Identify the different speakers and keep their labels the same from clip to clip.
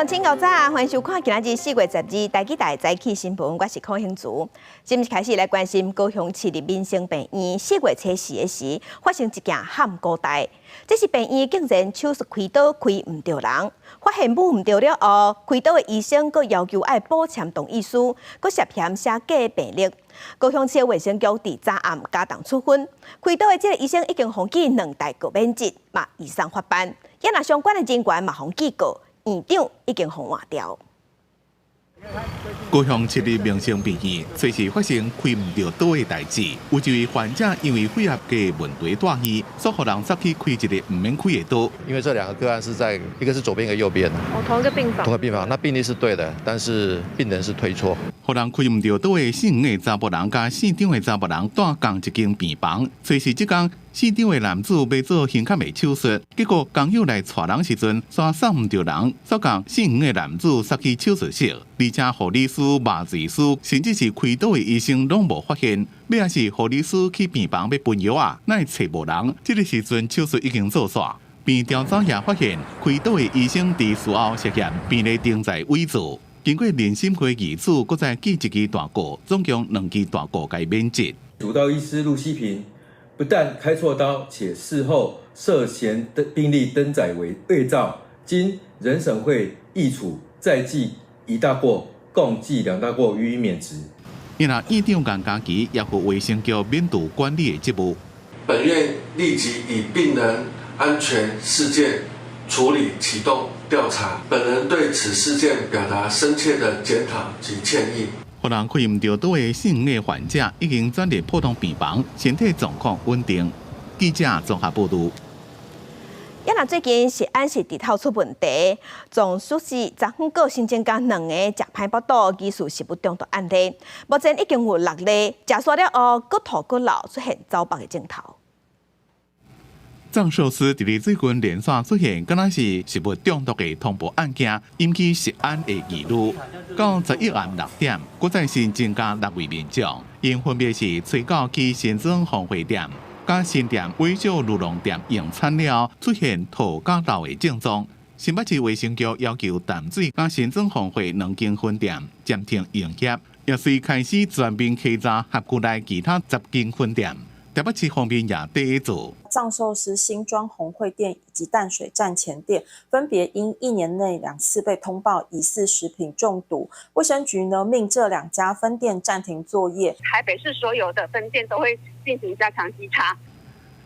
Speaker 1: 鄉親𠢕早，歡迎收看今仔日4月12台語台早起新聞，我是柯興竹。今日開始來關心高雄市立民生病院4月初四的時發生一件譀古代。這是病院竟然手術開刀開毋著人，發現舞毋著了後，開刀的醫生閣要求愛補簽同意書，閣涉嫌寫假病歷。高雄市衛生局佇昨暗加重處分，開刀的這個醫生已經予記兩大過免職，嘛移送法辦。也若相關的人員嘛予記過，院長已經予換掉。
Speaker 2: 高雄市立民生病院隨時發生開毋著刀的代誌，有一位患者因為血壓計問題蹛院，煞予人殺去開一个毋免開的刀。
Speaker 3: 因為這兩個個案是在一個是左邊，一個右邊。
Speaker 4: 哦，同一個病房。
Speaker 3: 同一個病房，那病歷是對的，但是病人是推錯。
Speaker 2: 予人開毋著刀的姓黃的查埔人佮姓張的查埔人蹛仝一間病房，隨時這工姓張的男子欲做胸腔的手術，結果工友來帶人時陣，煞送毋著人，煞共姓黃的男子殺去手術室，而且護理師、麻醉師，甚至是開刀的醫生攏無發現。尾仔是護理師去病房欲分藥仔，哪會揣無人？這个時陣手術已經做煞。病調查也發現，開刀的醫生佇事後涉嫌病歷登載偽造，經過遴審會議處，閣再記一支大過，總共兩支大過共免職。
Speaker 5: 主刀醫師陸希平不但開錯刀，且事後涉嫌登病歷登載為偽造，經人審會議處再記一大過，共記兩大過，予以免職。
Speaker 2: 因為院長顏家琪也負衛生局免除管理的職務。
Speaker 6: 本院立即以病人安全事件處理啟動調查，本人對此事件表達深切的檢討及歉意。
Speaker 2: 予人開毋著刀的姓黃的患者已經轉入普通病房，身體狀況穩定。記者綜合報導。
Speaker 1: 也若最近食安是直透出問題，藏壽司昨昏閣新增加兩个食歹腹肚疑似食物中毒案例，目前已經有六例，食煞了後閣吐閣漏，出現走腹的症頭。
Speaker 2: 藏壽司佇咧最近連續出現，敢若是食物中毒的通報案件，引起食安的疑慮。到11暗6點，閣再新增加六位民眾，𪜶分別是初九去新莊宏匯店、佮新店尾少滷龍店用餐了，出現吐佮漏的症狀。新北市衛生局要求淡水佮新莊宏匯兩間分店暫停營業，也隨開始全面稽查轄區內其他10間分店。台北市方面也第一做。
Speaker 7: 藏壽司新莊宏匯店以及淡水站前店，分別因一年內兩次被通報疑似食品中毒，衛生局呢命這兩家分店暫停作業。
Speaker 8: 台北市所有的分店都會進行加強稽查。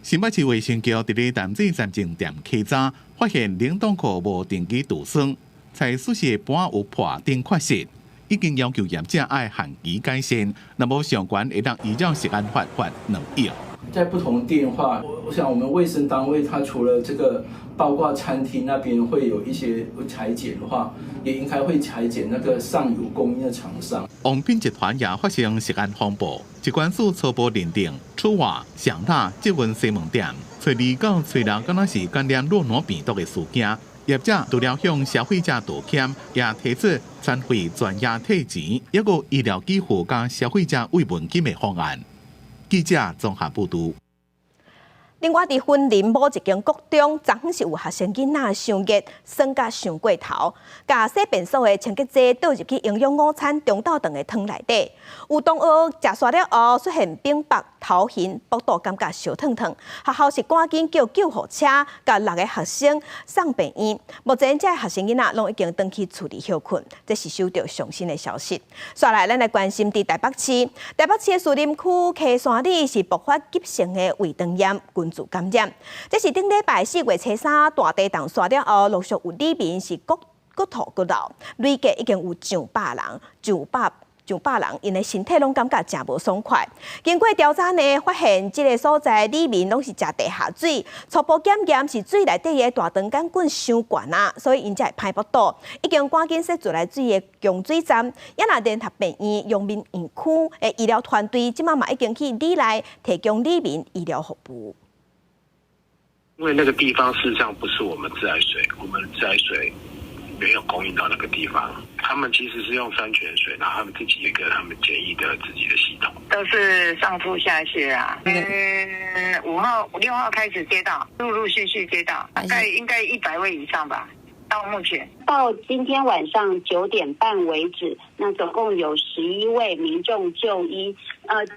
Speaker 2: 新北市衛生局佇咧淡水站前店稽查，發現冷凍庫無定期除霜，菜蔬的盤有破頂缺失，已經要求業者愛限期改善，若無上懸會當依照食安法罰2億。
Speaker 9: 在不同店話，我想我們衛生單位，它除了這個包括餐廳那邊會有一些採檢的話，也應該會採檢那個上游供應的廠商。
Speaker 2: 王品集團也發生食安風暴，疾管署初步認定，楚華、上塔、捷運西門店，初二到初六敢若是感染諾羅病毒的事件。業者除了向消費者道歉，也提出餐費全額退錢，抑閣醫療給付佮消費者慰問金的方案。記者綜合報導。
Speaker 1: 另外，佇雲林某一間國中，昨昏是有學生囡仔傷熱，酸甲傷過頭，共洗便所的清潔劑倒入去營養午餐中晝頓的湯內底，有同學食煞了後出現反腹、頭暈、腹肚感覺燒燙燙，學校是趕緊叫救護車，共六个學生送病院。目前這个學生囡仔攏已經轉去厝裡歇睏，這是收到上新的消息。煞來，咱來關心佇台北市，台北市的士林區溪山里是爆發急性的胃腸炎。群聚感染，這是頂禮拜4月初三大地動煞了後，陸續有里民是閣閣吐閣漏，累計已經有上百人、上百上百人，𪜶的身體攏感覺誠無爽快。經過調查呢，發現這个所在里民攏是食地下水，初步檢驗是水內底的大腸桿菌傷懸啊，所以𪜶才會歹腹肚。已經趕緊設自來水的供水站，也若聯合病院、陽明院區的醫療團隊，這馬嘛已經去里內提供里民醫療服務。
Speaker 10: 因為那個地方事實上不是我們自來水，我們自來水沒有供應到那個地方。他們其實是用山泉水，然後他們自己有一個他們簡易的自己的系統。
Speaker 8: 都是上吐下瀉啊。5號、6號開始接到，陸陸續續接到，大概應該100位以上吧。到目前到今天晚上9點半為止，那總共有11位民眾就醫。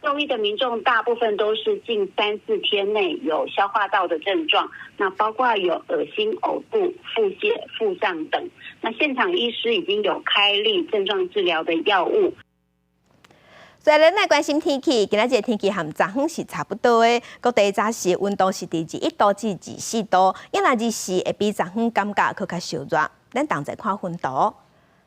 Speaker 8: 就醫的民眾大部分都是近3、4天內有消化道的症狀，那包括有噁心、嘔吐、腹瀉、腹脹等。那現場醫師已經有開立症狀治療的藥物。
Speaker 1: 所以咱來關心天氣，今仔日天氣和昨昏是差不多的。各地早時溫度是佇21度至24度，抑若日時會比昨昏感覺閣較燒熱。咱同齊看溫度，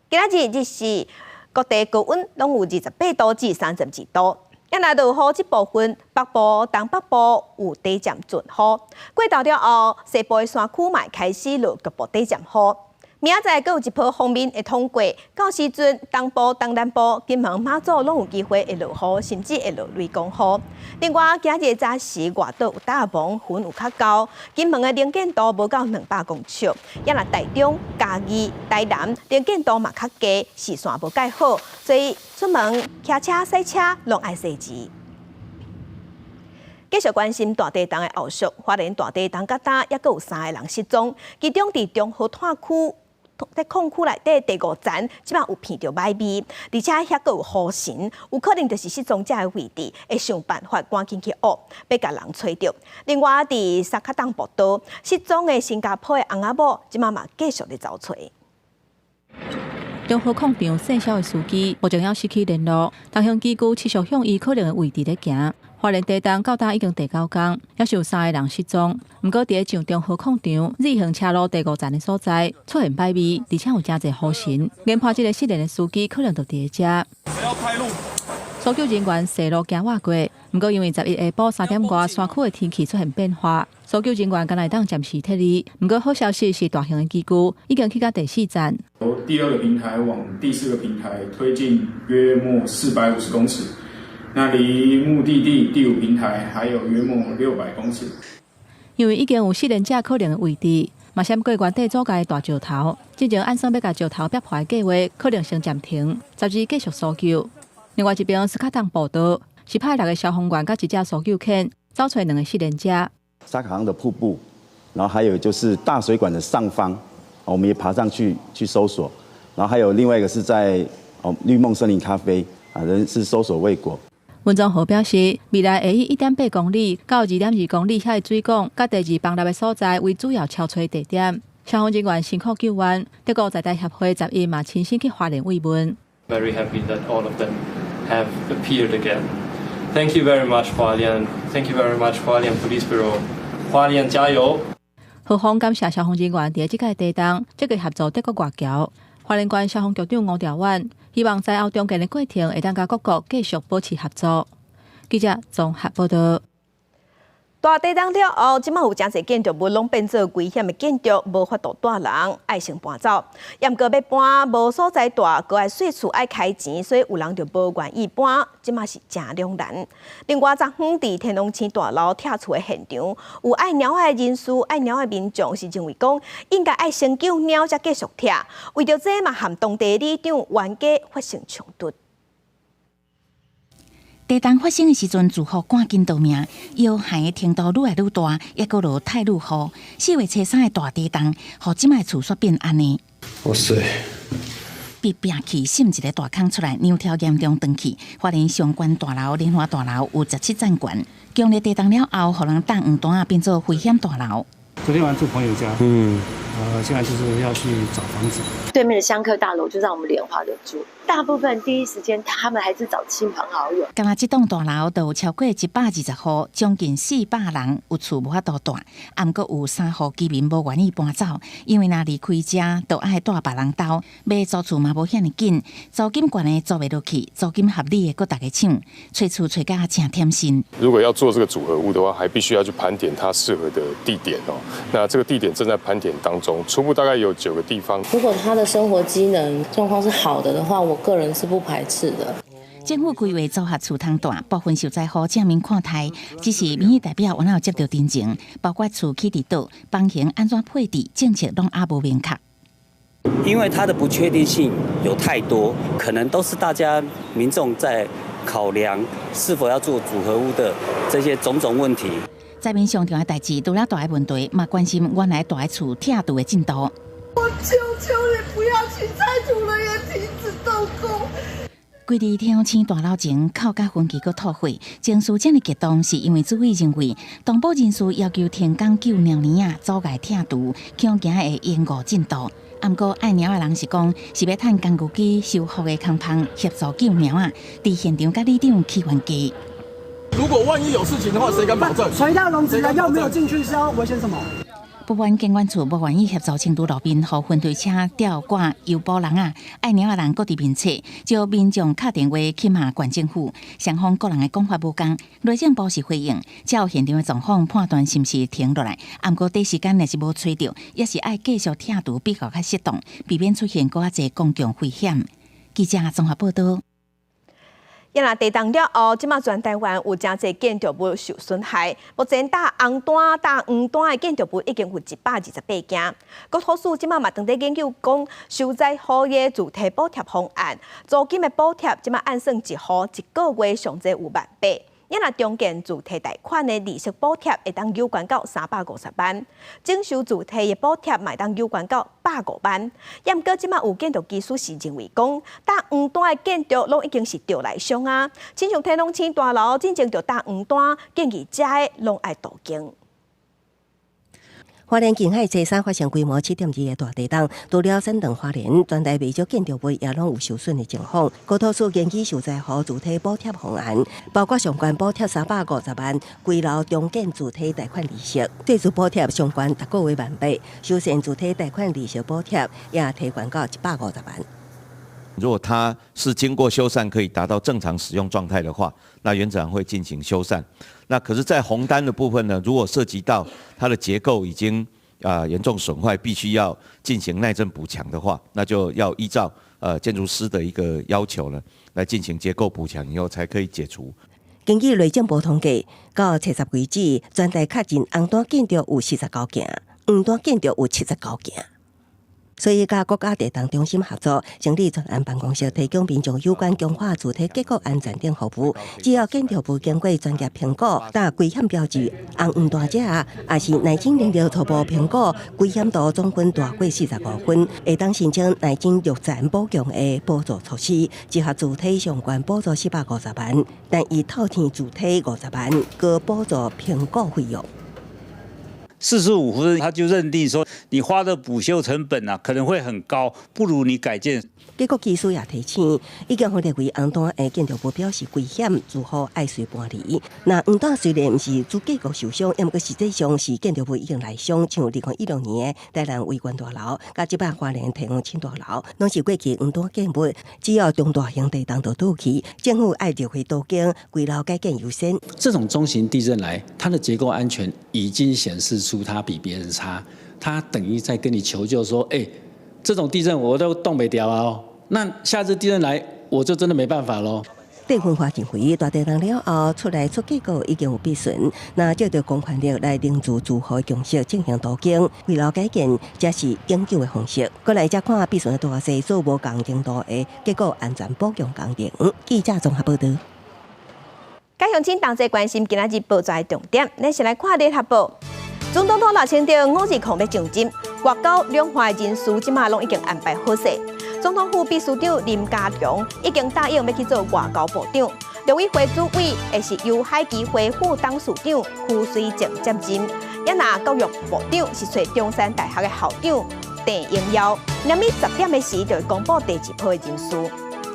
Speaker 1: 今仔日日時各地高溫攏有28度至32度。抑若落雨這部分，北部、東北部有短暫陣雨。過晝了後，西部的山區嘛會開始落局部短暫雨。明仔載閣有一波鋒面會通過，到時陣東部、東南部、金門、馬祖攏有機會會落雨，甚至會落雷公雨。另外，今日早時外島有大霧，雲有較高，金門的能見度無到200公尺。抑若台中、嘉義、台南能見度嘛較低，視線無蓋好，所以出門騎車、駛車攏愛細緻。繼續關心大地震的後續，花蓮大地震到今猶閣有三個人失蹤，其中佇中和炭區。佇礦區內底第五層，這擺有鼻著䆀味，而且遐閣有灰塵，有可能就是失蹤者的位置，會想辦法趕緊去挖，欲共人揣著。另外，佇三卡東步道失蹤的新加坡的翁仔某，這擺嘛繼續咧找揣。
Speaker 4: 中和礦場洗銷的司機目前猶失去聯絡，大型機具持續向伊可能的位置咧行。花蓮地震到今已經第九工，猶是有三個人失蹤。毋過，佇咧上中和礦場 Z 型車路第五層的所在出現䆀味，而且有誠濟灰塵。研判這个失聯的司機可能就佇咧遮。
Speaker 11: 要開路。
Speaker 4: 搜救人員踅路行倚過，毋過因為11下晡3點外山區的天氣出現變化，搜救人員敢若會當暫時撤離。毋過好消息是，大型的機具已經去到第四層。
Speaker 11: 由第二個平台往第四個平台推進約莫450公尺。那離目的地第五平台還有約莫600公尺。
Speaker 4: 因為已經有失聯者可能的位置，嘛閃過原地祖界的大石頭，進前按算欲共石頭逼破的計劃可能先暫停，10日繼續搜救。另外一邊，斯卡東步道是派六个消防員佮一隻搜救犬，找揣兩个失聯者。
Speaker 12: 沙卡尪的瀑布，然後還有就是大水管的上方，我們也爬上去去搜索，然後還有另外一個是在哦綠夢森林咖啡，啊，仍是搜索未果。
Speaker 4: 溫宗豪表示，未來會以1.8公里到2.2公里遐的水管，佮第二崩落的所在為主要搜揣地點。消防人員辛苦救援，德國在台協會11嘛親身去花蓮慰問。
Speaker 13: Very happy that all of them have appeared again. Thank you very much, 花蓮. Thank you very much, 花蓮 Police Bureau. 花蓮加油！
Speaker 4: 何方感謝消防人員佇這個地震積極協助德國外僑。花蓮縣消防局長吳兆遠希望災後重建的過程會當佮各國繼續保持合作。記者綜合報道。
Speaker 1: 大地震了後，這擺有誠濟建築物攏變做危險的建築，無法度蹛人，愛先搬走。毋過欲搬，無所在蹛，閣愛稅厝愛開錢，所以有人就無願意搬，這擺是誠兩難。另外，昨昏佇天王星大樓拆厝的現場，有愛貓仔的人士、愛貓仔的民眾是認為講，應該愛先救貓才繼續拆。為著這嘛，和當地里長冤家發生衝突。
Speaker 14: 地震發生的時陣，住戶趕緊逃命，搖撼的程度愈來愈大，猶閣落泰魯雨。4月初3的大地震，予這擺厝煞變按呢。
Speaker 13: 哇塞！
Speaker 14: 被拚去，滲一个大空出來，梁柱嚴重斷去。花蓮上懸大樓、蓮華大樓有17層懸，強烈地震了後，予人擋黃單仔變做危險大樓。
Speaker 15: 昨天晚上住朋友家，現在就是要去找房子。
Speaker 16: 對面的香客大樓就讓我們蓮華的住，大部分第一時間他們還是找親朋好友。
Speaker 14: 敢若這棟大樓就有超過120戶，將近400人有厝無法度蹛，毋過有三戶居民無願意搬走，因為若離開遮，就愛蹛別人兜，欲租厝嘛無遐爾緊，租金懸的租袂落去，租金合理的閣逐家搶，揣厝揣甲誠忝心。
Speaker 17: 如果要做這個組合屋的話，還必須要去盤點它適合的地點哦。那這個地點正在盤點當中，初步大概有9個地方。
Speaker 18: 如果他的生活機能狀況是好的的話，我個人是不排斥的。
Speaker 14: 政府規劃組合厝通蹛，部分受災戶正面看待，只是民意代表猶有接著陳情，包括厝起佇佗，房型按怎配置，政策攏猶無明確。
Speaker 19: 因為它的不確定性有太多，可能都是大家民眾在考量是否要做組合屋的這些種種問題。
Speaker 14: 在面上重要代誌，除了大的問題，嘛關心原來蹛的厝拆除的進度。
Speaker 20: 我求求你不要去拆除了，也停止動工。
Speaker 14: 規日天空星大樓前哭甲薰氣閣吐血，情緒遮爾激動，是因為主委認為動保人士要求停工救貓膩仔，阻礙拆除，恐驚會延誤進度。毋過愛貓的人是講，是欲趁工具機修復的空縫協助救貓仔，佇現場佮里長起冤家。
Speaker 21: 如果萬一有事情的話，誰敢保證？
Speaker 22: 垂到籠子的又沒有進去，是要危險什麼？
Speaker 14: 不滿監管處無願意協助清除路面，予分推車吊掛油布籠仔，愛貓的人閣佇面冊，招民眾敲電話去罵縣政府，雙方各人的講法無仝。內政部是回應，照現場的狀況判斷是毋是停落來，毋過短時間若是無揣著，猶是愛繼續拆除比較較適當，避免出現閣較濟公共危險。記者綜合報導。
Speaker 1: 也若地動了後，這馬全台灣有誠濟建築物受損害。目前打紅單、打黃單的建築物已經有128間。國土署這馬嘛正佇研究講，受災戶的住宅補貼方案，租金的補貼這馬按算一戶一個月上濟有18,000。也若重建住宅貸款的利息補貼會當有關到350萬，整修住宅的補貼嘛會當有關到105萬。也毋過，這馬有建築技師是認為講，打黃單的建築攏已經是著內傷啊，親像天龍星大樓進前就打黃單，建議遮的攏愛杜間。
Speaker 23: 花蓮近海初三發生規模7.2的大地動，除了山東花蓮，全台袂少建築物也攏有受損的情況。國土署研究受災戶住宅補貼方案，包括上懸補貼350萬，危樓重建住宅貸款利息，這次補貼上懸逐個月18,000，修繕住宅貸款利息補貼也提懸到150萬。
Speaker 24: 如果它是經過修繕可以達到正常使用狀態的話，那原則上會進行修繕。那可是，在紅單的部分呢，如果涉及到它的結構已經嚴重損壞，必須要進行耐震補強的話，那就要依照建築師的一個要求呢，來進行結構補強以後，才可以解除。
Speaker 23: 根據內政部統計，到七十為止，全台確認紅單建築有49件，黃單建築有79件。所以，佮國家地動中心合作，成立專案辦公室，提供民眾有關強化住宅結構安全等服務。只要建築物經過專業評估，打危險標誌，紅黃單者，抑是耐震能力初步評估，危險度總分大過45分，會當申請耐震綠層補強的補助措施，折合住宅上懸補助450萬，但伊透天住宅50萬，閣補助評估費用。
Speaker 25: 45分，他就認定說，你花的補修成本啊，可能會很高，不如你改建。
Speaker 23: 結構技師也提醒，已經予列為紅單的建築物表示危險，住戶愛隨搬離。若黃單雖然毋是主結構受傷，毋過實際上是建築物已經內傷，像2016年的台南維權大樓，佮這擺花蓮天王星大樓，攏是過去黃單建物，只要中大型地動就倒去，政府愛入去都更，危樓改建優先。
Speaker 26: 這種中型地震來，它的結構安全已經顯示出它比別人差，它等於在跟你求救說：欸，這種地震我都擋袂牢啊！那下次地震來，我就真的沒辦法咯。
Speaker 23: 地文化認為，大地動了後出來出結構已經有變損，若借著公權力來凝聚住戶共識進行都更，危樓改建，才是永久的方式。過來才看變損的大細，做無仝程度的結構安全補強工程。記者綜合報導。
Speaker 1: 各鄉親同齊關心今仔日報紙的重點，咱先來看聯合報。總統府賴清德5/20欲上任，外交兩岸人事這馬攏已經安排好勢。總統府秘書長林佳龍已經答應欲去做外交部長，陸委會主委會是由海基會副董事長邱垂正接任。也若教育部長是揣中山大學的校長鄭英耀。明暝10點的時就會公布第二波的人事。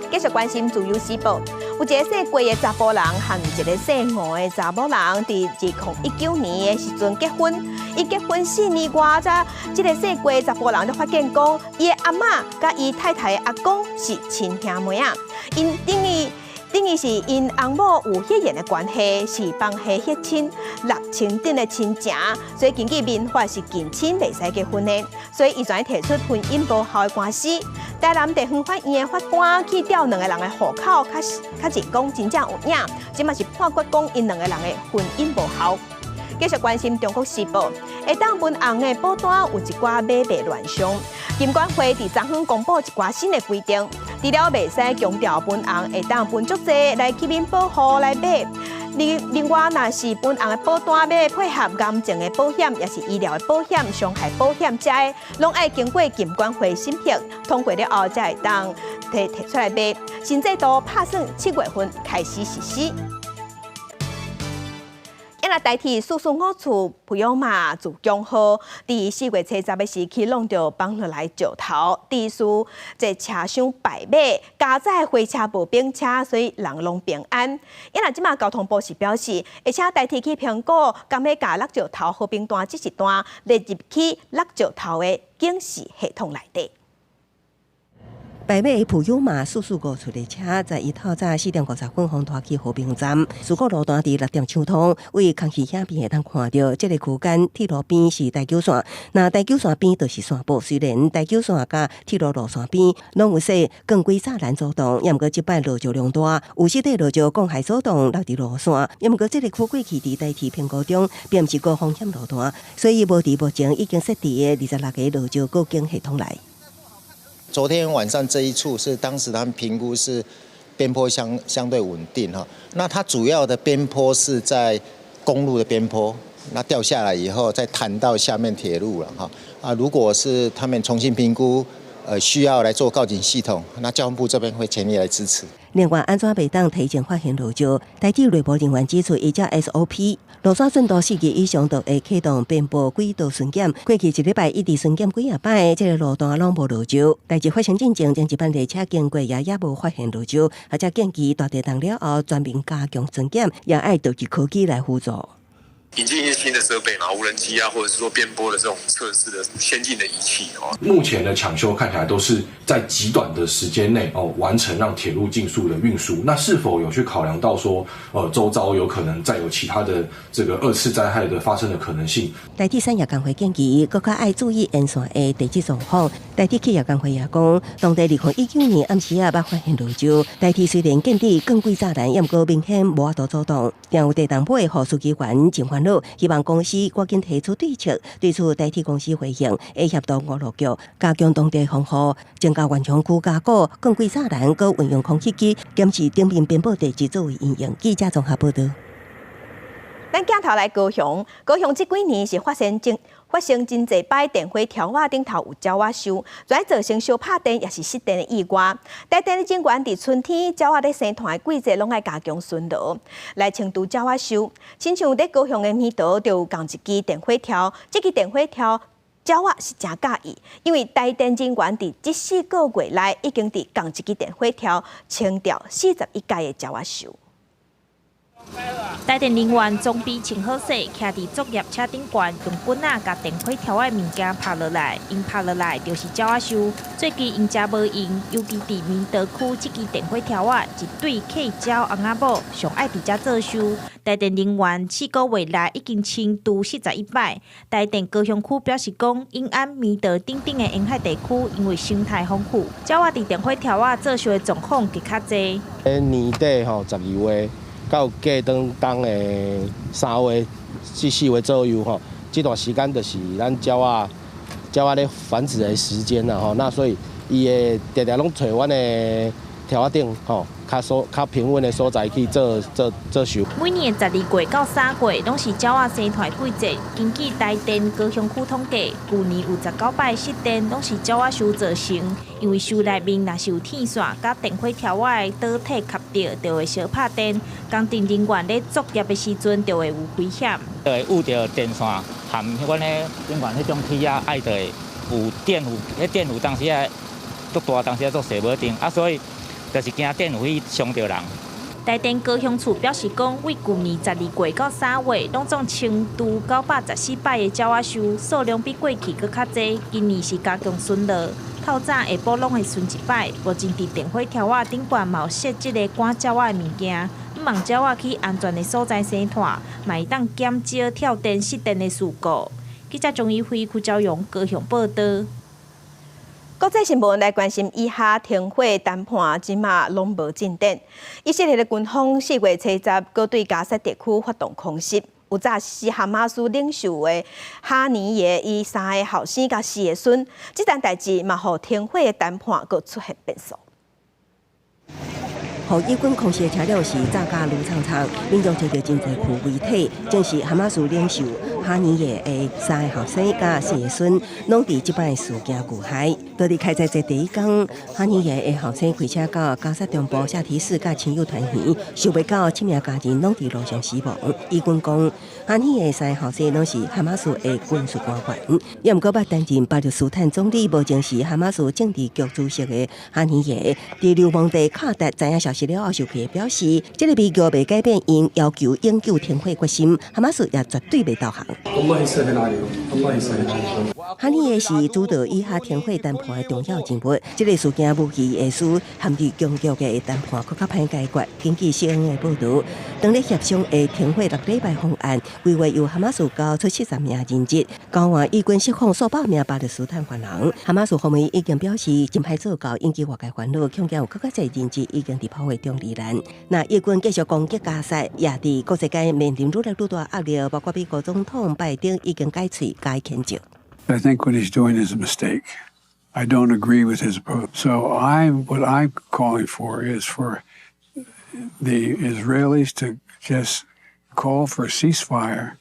Speaker 1: 繼續關心自由時報，有一个姓郭的查埔人和一个姓吳的查某人，佇2019年的時陣結婚。𪜶結婚4年外，才這个姓郭的查埔人就發現講，伊的阿嬤佮伊太太的阿公是親兄妹仔，𪜶等於是𪜶翁某有血緣的關係，是房系血親、六親等的親情，所以根據民法是近親袂使結婚的，所以伊就提出婚姻無效的官司。台南地方法院的法官去調兩个人的戶口，確確認講真正有影，這馬是判決講𪜶兩个人的婚姻無效。繼續關心中國時報，下當文紅的保單有一寡買賣亂象，金管會佇昨昏公布一寡新的規定，除了袂使強調分紅，會當分足濟來去免保戶來買。另外，若是分紅的保單欲配合癌症的保險，抑是醫療的保險、傷害保險，這个攏愛經過金管會審核通過了後，才會當提出來賣。新制度拍算7月份開始實施。啊，台鐵四四五處普悠瑪自強號，佇4月70的時去挵著放落來石頭，致使這車廂敗馬，加載火車無冰車，所以人攏平安。啊若這馬交通部是表示，而且台鐵去評估，敢欲共落石頭和平段這一段列入去落石頭的警示系統內底。
Speaker 23: 敗馬普悠瑪445次列車在伊透早4點50分予拖去和平站，事故路段佇6點搶通，對空氣影片會當看著，這个區間鐵路邊是台九線，若台九線邊就是山坡。雖然台九線佮鐵路路線邊攏有設鋼軌柵欄阻擋，猶毋過這擺落石量大，有實塊落石降下阻擋落佇路線，猶毋過這个區過去佇台鐵評估中，並毋是高風險路段，所以無佇目前已經設置的26个落石告警系統內。
Speaker 2: 昨天晚上這一處是當時他們評估是邊坡相對穩定哈，那它主要的邊坡是在公路的邊坡，那掉下來以後再彈到下面鐵路了哈。啊，如果是他們重新評估，需要來做告警系統，那交通部這邊會全力來支持。
Speaker 23: 另外，按怎袂當提前發現落石？台鐵內部人員指出，依照 SOP，路線順度4級以上就會啟動邊坡軌道巡檢。過去一禮拜一直巡檢幾仔擺，這个路段攏無落石。代誌發生進前，前一班列車經過也無發現落石，或者建議大地動了後全面加強巡檢，也愛導入科技來輔助。
Speaker 3: 引進一些新的設備，然後無人機啊，或者是說邊坡的這種測試的先進的儀器哦。
Speaker 5: 目前的搶修看起來都是在極短的時間內哦完成，讓鐵路盡速的運輸。那是否有去考量到說，周遭有可能再有其他的這個二次災害的發生的可能性？
Speaker 23: 台鐵產業工會建議，閣較愛注意沿線的地質狀況。台鐵企業工會也講，當地2019年暗時仔捌發現落石，台鐵雖然建置鋼軌柵欄，猶毋過明顯無法度阻擋。定有地動尾予司機員真煩惱，希望公司趕緊提出對策。對此，台鐵公司回應，會協助五路局加強當地防護，增加圍牆區加固鋼軌柵欄，閣運用空氣機檢視頂面邊坡地質作為因應。記者綜合報導。
Speaker 1: 咱鏡頭來高雄，高雄這幾年是發生真濟擺電火柱仔頂頭有鳥仔鏽，跩造成相拍電抑是失電的意外。台電人員佇春天鳥仔咧生團的季節，攏愛加強巡邏來清除鳥仔鏽。親像佇高雄的耳朵，就有仝一支電火柱，這支電火柱鳥仔是誠佮意，因為台電人員佇這4個月內已經佇仝一支電火柱清掉41改的鳥仔鏽。
Speaker 6: 台電人員裝備穿好勢，徛佇作業車頂懸，用棍仔共電火柱仔物件拍落來，𪜶拍落來就是鳥仔鏽。最近𪜶誠無閒，尤其佇明德區這支電火柱仔，一對客鳥翁仔某上愛佇遮做岫。台電人員4個月內已經清除41擺。台電高雄區表示講，永安、明德等等的沿海地區，因為生態豐富，鳥仔佇電火柱仔做岫的狀況極較濟。
Speaker 7: 年底吼12月。到過當冬的3月至4月左右吼，這段時間就是咱鳥仔咧繁殖的時間啦吼，那所以伊會定定攏揣阮的柱仔頂吼，較平穩的所在去做岫。
Speaker 6: 每年12月到3月，攏是鳥仔生團季節。根據台電高雄區統計，舊年有19擺失電，攏是鳥仔鏽造成。因為岫內面若是有天線，佮電火柱仔的導體合著，就會相拍電。工程人員咧作業的時陣，就會有危險。
Speaker 9: 會遇著電線含阮彼頂懸彼種鐵仔，愛就會有電弧，彼電弧當時仔足大，當時仔足踅無定啊，所以就是驚電弧去傷著人。
Speaker 6: 台電高雄處表示講，對舊年12月到3月，攏總清除914擺的鳥仔鏽，數量比過去閣較濟。今年是加強巡邏，透早下晡攏會巡一擺。目前佇電火柱仔頂懸嘛有設這个趕鳥仔的物件，向望鳥仔去安全的所在生團，嘛會當減少跳電失電的事故。記者張怡輝、邱昭榮高雄報導。
Speaker 1: 國際新聞來關心以哈停火談判，這馬攏無進展。以色列的軍方4月70閣對加薩地區發動空襲，有炸死哈馬斯領袖的哈尼耶伊三个後生佮四个孫。這件代誌嘛，予停火的談判閣出現變數。
Speaker 23: 予以軍空襲的車輛是炸甲愈蒼蒼，民眾揣著真濟具遺體，證實哈馬斯領袖哈尼耶的三个後生佮四个孫，攏佇這擺事件遇害。佇咧開戰這第一工，哈尼耶的後生開車到加薩中部夏提市佮親友團圓，想袂到七名家人攏佇路上死亡。以軍講，哈尼耶三个後生攏是哈馬斯的軍事官員，也毋過捌擔任巴勒斯坦總理無正是哈馬斯政治局主席的哈尼耶，佇流亡地卡達知影消息了後，受氣表示，這個悲劇袂改變𪜶要求永久停火決心，哈馬斯也絕對袂投降。哈尼耶是主導以哈停火談判的重要人物，這個事件無疑會使陷入僵局的談判閣較歹解決。根據 CNN 的報導，當咧協商的停火6禮拜方案，規劃由哈馬斯交出70名人質，交換以軍釋放數百名巴勒斯坦犯人。哈馬斯方面已經表示，真歹做到，引起外界煩惱，恐驚有閣較濟人質已經佇炮火中罹難。那以軍繼續攻擊加薩，也佇國際間面臨愈來愈大壓力，包括美國總統拜登已經改喙共伊譴責。
Speaker 4: I think what he's doing is a mistake. I don't agree with his approach. So what I'm calling for is for the Israelis to just call for a ceasefire,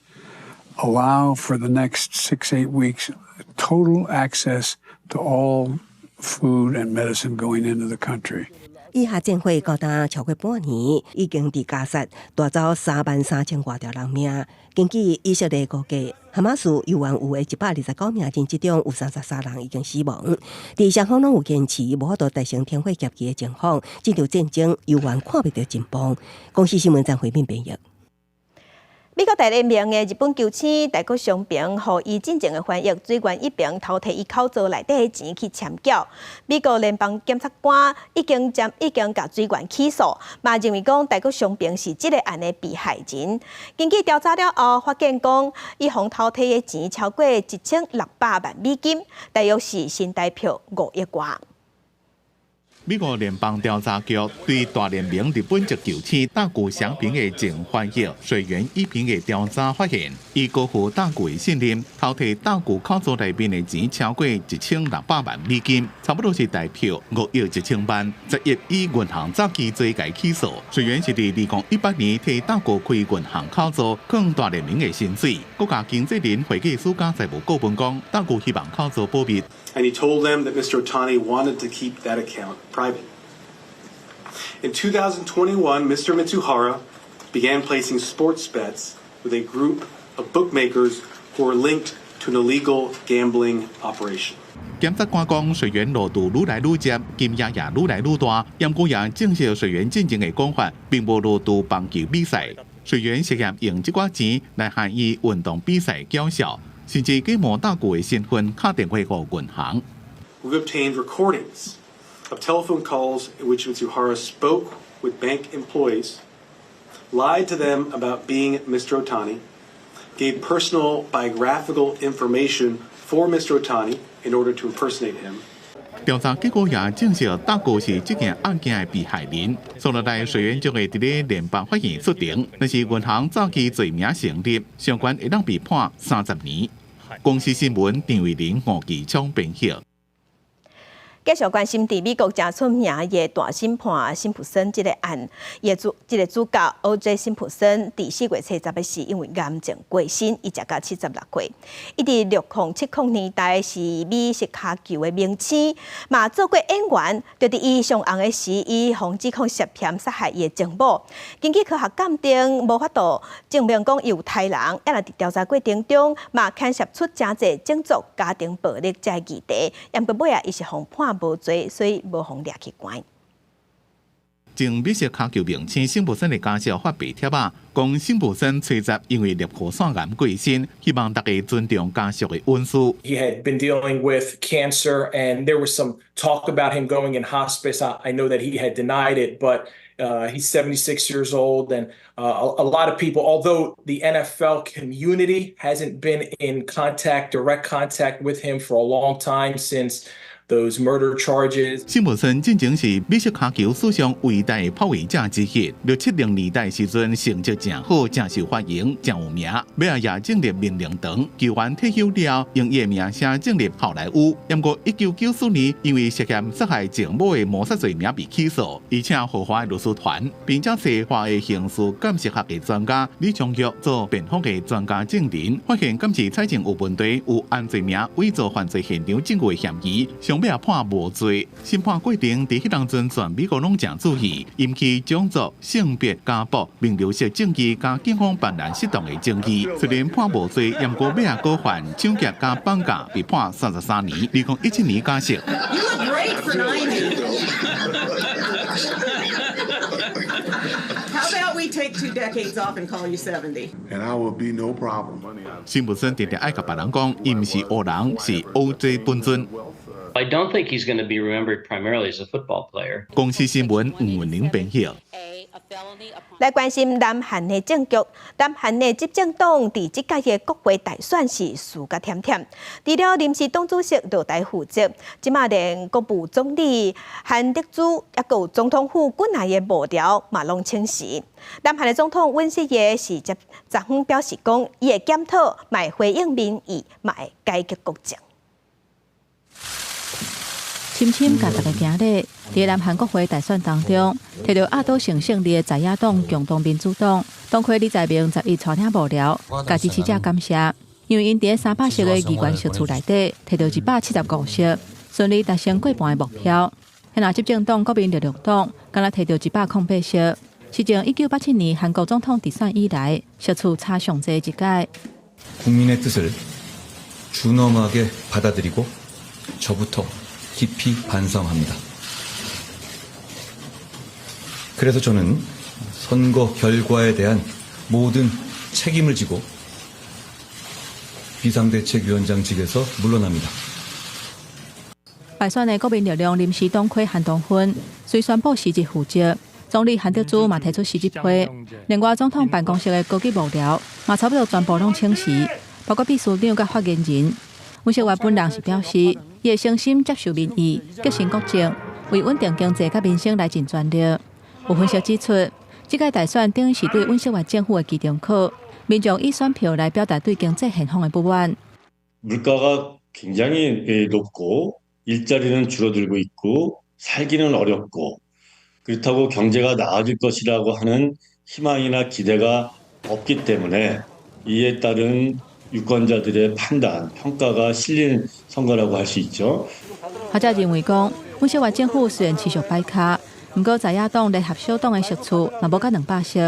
Speaker 4: allow for the next 6, 8 weeks total access to all food and medicine going into the country.
Speaker 23: 以哈戰火到今超過半年，已經佇加薩帶走33,000外條人命。根據以色列估計，哈馬斯猶原有的129名人質中，有33人已經死亡。佇雙方攏有堅持無法度達成停火協議的情況，這場戰爭猶原看袂著盡頭。公視新聞張惠敏編譯。
Speaker 1: 美國大聯盟的日本球星大谷翔平，予伊進前的翻譯水原一平偷提伊口座內底的錢去簽繳。美國聯邦檢察官已經共水原起訴，嘛認為講大谷翔平是這个案的被害人。根據調查了後，發現講伊予偷提的錢超過1600萬美金，大約是新台票5億外。
Speaker 8: 美國聯邦調查局對大聯盟日本籍球星大谷翔平的前翻譯水原一平的調查發現，伊辜負大谷的信任，偷提大谷口座內面的錢超過1600萬美金，差不多是台票5億1千萬。11以銀行詐欺罪共起訴。水原是佇2018年替大谷開銀行口座，囥大聯盟的薪水。國家經紀人會計師佮財務顧問講，大谷希望口座保密。
Speaker 10: And he told them that Mr. Ohtani wanted to keep that account private. In 2021, Mr. Mizuhara began placing sports bets with a group of bookmakers who were linked to an illegal gambling operation.
Speaker 8: 檢察官講，水原路途愈來愈窄，金額也愈來愈大，毋過也證實水原進前的講法，並無落賭棒球比賽。水原涉嫌用這寡錢來向伊運動比賽繳數，甚至假冒大谷的身份敲電話予銀行。
Speaker 10: We've obtained recordings of telephone calls in which Mizuhara spoke with bank employees, lied to them about being Mr. Ohtani, gave personal biographical information for Mr. Ohtani in order to impersonate him.
Speaker 8: 調查結果也證實，大谷是這件案件的被害人。接落來，水原將會佇咧聯邦法院出庭，若是銀行詐欺罪名成立，相關會當被判30年。公視新聞張慧玲、吳繼昌編譯。
Speaker 1: 繼續關心佇美國誠出名的大審判辛普森這个案，伊的主這个主角 O.J. 辛普森，佇4月70日時因為癌症過身，伊食甲76歲。伊佇60、70年代是美式跤球的明星，嘛做過演員。就佇伊上紅的時，伊予指控涉嫌殺害伊的情某。根據科學鑑定，無法度證明講伊有刣人，也若佇調查過程中，嘛牽涉出誠濟種族、家庭暴力這个議題。毋過尾仔，伊是予判無罪，所以無予掠去關。
Speaker 8: 前美式跤球明星辛普森的家屬發白帖仔，講辛普森吹十因為攝護腺癌過身，希望大家尊重家屬的隱私。
Speaker 11: He had been dealing with cancer, and there was some talk about him going in hospice. I know that he had denied it, but he's 76 years old, and a lot of people, although the NFL community hasn't been in contact, direct contact with him for a long time since Those murder charges.
Speaker 8: 辛普森進前是美式跤球史上偉大的破壞者之一，六七零年代時陣成績誠好，誠受歡迎，誠有名。尾仔也進入名人堂，球員退休了，用伊的名聲進入好萊塢。毋過1994年，因為涉嫌殺害情母的謀殺罪名被起訴，伊請豪華的律師團，並且找華裔刑事鑑識學的專家李長玉做辯方的專家證人，發現鑑識採證有問題，有按罪名偽造犯罪現場證據的嫌疑。上尾也判無罪。審判過程佇彼當陣，全美國攏誠注意，引起種族、性別、家暴、民流式正義佮警方辦案失當的爭議。雖然判無罪，毋過尾仔閣犯搶劫佮綁架，被判33年，2017年假釋。
Speaker 12: You look great for 90. How about we take 2 decades off and call you 70?
Speaker 13: And I will be no problem.
Speaker 8: 辛普森定定愛共別人講，伊毋是黑人，是 O.J. 本尊。
Speaker 15: I don't think he's going to be remembered primarily as a football player.
Speaker 8: 公視新聞吳文玲編譯。
Speaker 1: 來關心南韓的政局，南韓的執政黨佇這屆的國會大選是輸甲忝忝，除了臨時黨主席落台負責，這馬連國務總理韓德洙，抑閣有總統府幾若个幕僚嘛攏請辭。南韓的總統尹錫悅是昨昏表示講，伊會檢討，嘛會回應民意，嘛會改革國政。
Speaker 16: 深深共大家行禮，佇南韓國會大選當中，摕著壓倒性勝利的在野黨共同民主黨，黨魁李在明十一帶領幕僚，共支持者感謝，因為𪜶佇300席的議員席次內底，摕著275席，順利達成過半的目標。若執政黨國民力量黨，干焦摕著108席，是自1987年韓國總統直選以來，席次差上濟一屆。
Speaker 17: 국민의 뜻을 준엄하게 받아들이고 저부터 깊이 반성합니다. 그래서 저는 선거 결과에 대한 모든 책임을 지고 비상대책위원장직에서 물러납니다.
Speaker 16: 敗選的國民力量臨時黨魁韓東勳隨宣布辭職負責，總理韓德洙嘛提出辭職批，另外總統辦公室的高級幕僚嘛差不多全部攏請辭，包括秘書長佮發言人。尹錫悅本人是表示，伊會誠心接受民意，革新國政，為穩定經濟佮民生來盡全力。有分析指出，這屆大選等於是對尹錫悅政府的期中考，民眾以選票來表達對經濟現況的不滿。
Speaker 18: 물가가 굉장히 높고 일자리는 줄어들고 있고 살기는 어렵고 그렇다고 경제가 나아질 것이라고 하는 희망이나 기대가 없기 때문에 이에 따른 유권자들의 판단, 평가가 실린 선거라고 할 수 있죠.
Speaker 16: 學者認為講，尹錫悅政府雖然持續擺跤，毋過在野黨聯合小黨的席次嘛無到200席，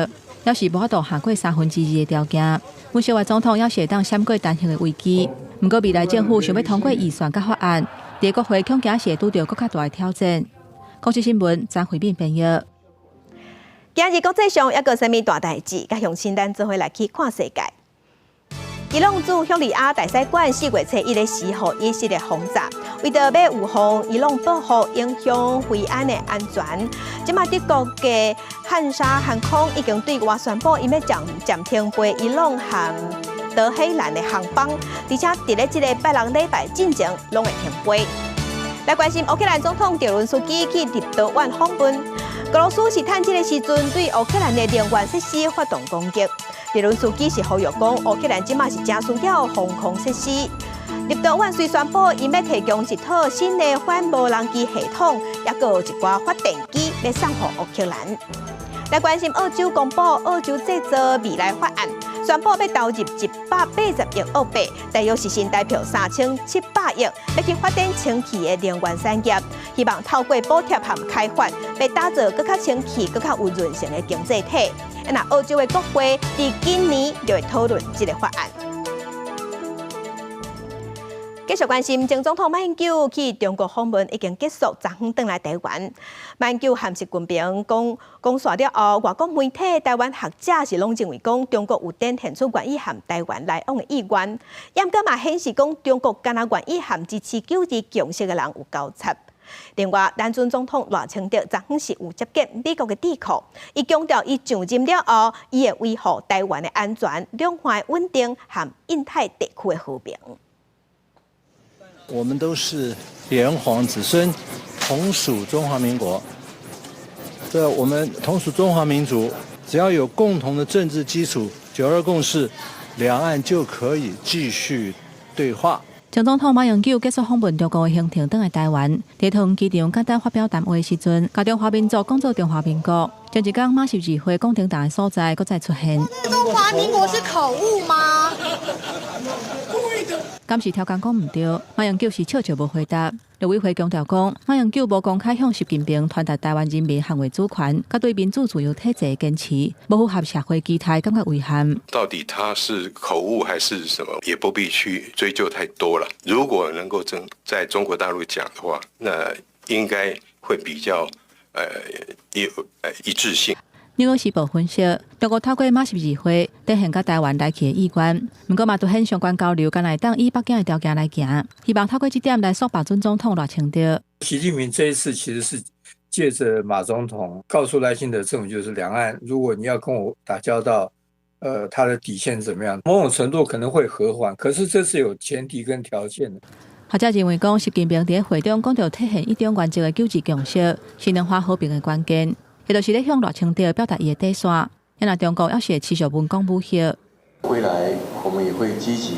Speaker 16: 猶是無法度下過2/3的條件。尹錫悅總統猶是會當閃過彈劾的危機，毋過未來政府想欲通過預算佮法案，佇國會恐驚是會拄著閣較大的挑戰。公視新聞張惠敏編譯。
Speaker 1: 今日國際上猶閣有啥物大代誌，佮鄉親咱做伙來去看世界。伊朗駐敘利亞大使館4月初一咧時，予以色列轟炸，為著欲預防伊朗報復影響飛安的安全，這馬德國的漢莎航空已經對外宣布，𪜶欲暫停飛伊朗和德黑蘭的航班，而且佇咧這个拜六禮拜進前攏會停飛。來關心烏克蘭總統澤倫斯基去立陶宛訪問，俄羅斯是趁這个時陣對烏克蘭的能源設施發動攻擊。澤倫斯基是呼籲講，烏克蘭這馬是誠需要防空設施。立陶宛隨宣布，𪜶欲提供一套新的反無人機系統，抑閣有一寡發電機，欲送予烏克蘭。來關心澳洲公布澳洲製造未來法案，宣布欲投入180億澳幣，大約是新台幣3700億，欲去發展清氣的能源產業，希望透過補貼和開發，欲打造閣較清氣、閣較有韌性的經濟體。若澳洲的國會佇今年就會討論這个法案。繼續關心，前總統馬英九去中國訪問已經結束，昨昏轉來台灣。馬英九和習近平講講煞了後，外國媒體、台灣學者是攏認為講中國有展現出願意和台灣來往的意願，毋過嘛顯示講中國敢若願意和支持九二共識的人有交叉。另外，咱陣總統賴清德昨昏是有接見美國的智庫，伊強調伊上任了後，伊會維護台灣的安全、兩岸的穩定和印太地區的和平。
Speaker 14: 我們都是炎黃子孫，同屬中華民國。對，我們同屬中華民族，只要有共同的政治基礎，九二共識，兩岸就可以繼續對話。
Speaker 16: 前總統馬英九結束訪問中國的行程，轉來台灣，佇桃園機場簡單發表談話時陣，共中華民族講做中華民國。前一工馬習二會講停台的所在，閣再出現。
Speaker 19: 中華民國是口誤嗎？
Speaker 16: 敢是刁工講毋對，馬英九是笑笑無回答。陸委會強調講，馬英九無公開向習近平傳達台灣人民捍衛主權，佮對民主自由體制的堅持，無符合社會期待，感覺遺憾。
Speaker 20: 到底他是口誤還是什麼，也不必去追究太多了。如果能夠在中國大陸講的話，那應該會比較有一致性。
Speaker 16: 紐約時報分析，中國透過馬習二會展現佮台灣來去的意願，毋過嘛凸顯相關交流，敢若會當以北京的條件來行，希望透過這點來束縛準總統賴清德。
Speaker 21: 習近平這一次其實是借著馬總統告訴賴清德政府，就是兩岸如果你要跟我打交道，他的底線怎麼樣？某種程度可能會和緩，可是這是有前提跟條件的。
Speaker 16: 學者認為講，習近平佇會中講著體現一中原則的九二共識，是兩岸和平的關鍵。伊就是咧向賴清德表達伊的底線，若中國猶是會持續文攻武嚇。
Speaker 23: 未來我們也會積極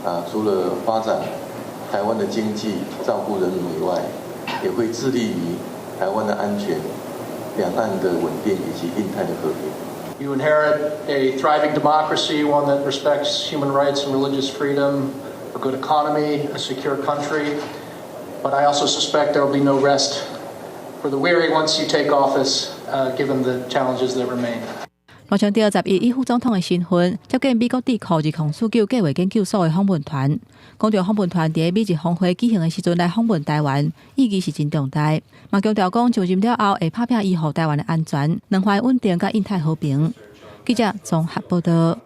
Speaker 23: 啊，除了發展台灣的經濟、照顧人民以外，也會致力於台灣的安全、兩岸的穩定以及印太的和平。
Speaker 22: You inherit a thriving democracy, one that respects human rights and religious freedom, a good economy, a secure country. But I also suspect there will be no rest for the weary once you take office, given the challenges that remain.
Speaker 16: 賴清德11以副總統的身份接見美國智庫2049計畫研究所的訪問團，講著訪問團佇美日峰會舉行的時陣來訪問台灣，意義是真重大。嘛強調講就任了後會拍拚維護台灣的安全、兩岸穩定佮印太和平。記者綜合報道。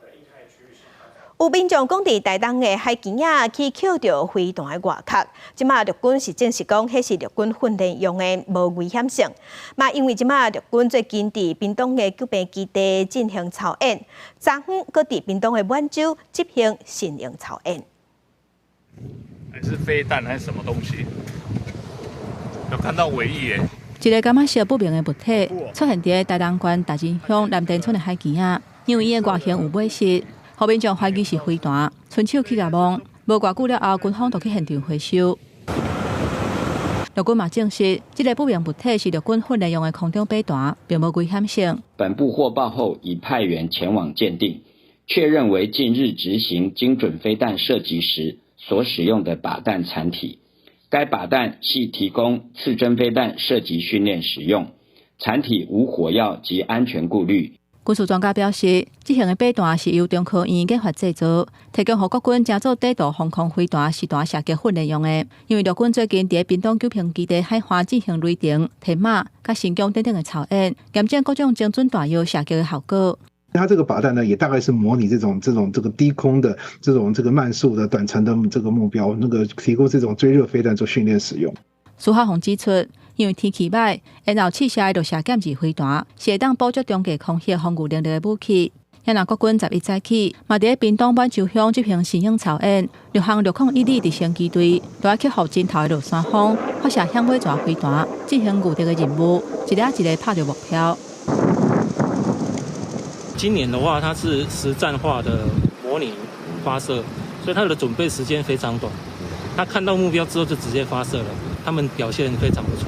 Speaker 1: 有民眾講，佇台東的海墘仔去抾著飛彈的外殼，這馬陸軍是證實講，彼是陸軍訓練用的，無危險性。嘛，因為這馬陸軍最近佇屏東的九坪基地進行操演，昨昏閣佇屏東的滿洲執行神鷹操演。
Speaker 25: 還是飛彈還是什麼東西？有看到尾翼耶？
Speaker 16: 一个感覺是不明的物體出現佇台東縣大仁鄉南田村的海墘仔，因為伊的外形有尾飾。予民眾懷疑是飛彈，伸手去共摸，無偌久了後，軍方就去現場回收。陸軍嘛證實，這个不明物體是陸軍訓練用的空中飛彈，並無危險性。
Speaker 26: 本部獲報後，已派員前往鑑定，確認為近日執行精準飛彈射擊時所使用的靶彈殘體。該靶彈係提供刺針飛彈射擊訓練使用，殘體無火藥及安全顧慮。
Speaker 16: 軍事專家表示，這型的靶彈是由中科院研發製造，提供予國軍成做短途防空飛彈實彈射擊訓練用的。因為陸軍最近佇屏東九坪基地海岸進行雷霆、天馬、佮神弓等等的操演，驗證各種精準彈藥射擊的效果。
Speaker 24: 它這個靶彈呢，也大概是模擬這種這種這個低空的這種這個慢速的短程的這個目標，那個提供這種追熱飛彈做訓練使用。
Speaker 16: 蘇孝宏指出，因為天氣䆀，然後試射的陸射劍二飛彈是會當捕捉中低空域防禦能力的武器。若國軍11早起，嘛佇屏東滿洲鄉執行神鷹操演，六航601旅直升機隊都愛克服陣頭的落山風，發射響尾蛇飛彈，進行預定的任務，一粒一粒拍著目標。
Speaker 27: 今年的話，它是實戰化的模擬發射，所以它的準備時間非常短。他看到目標之後就直接發射了，他們表現非常不錯。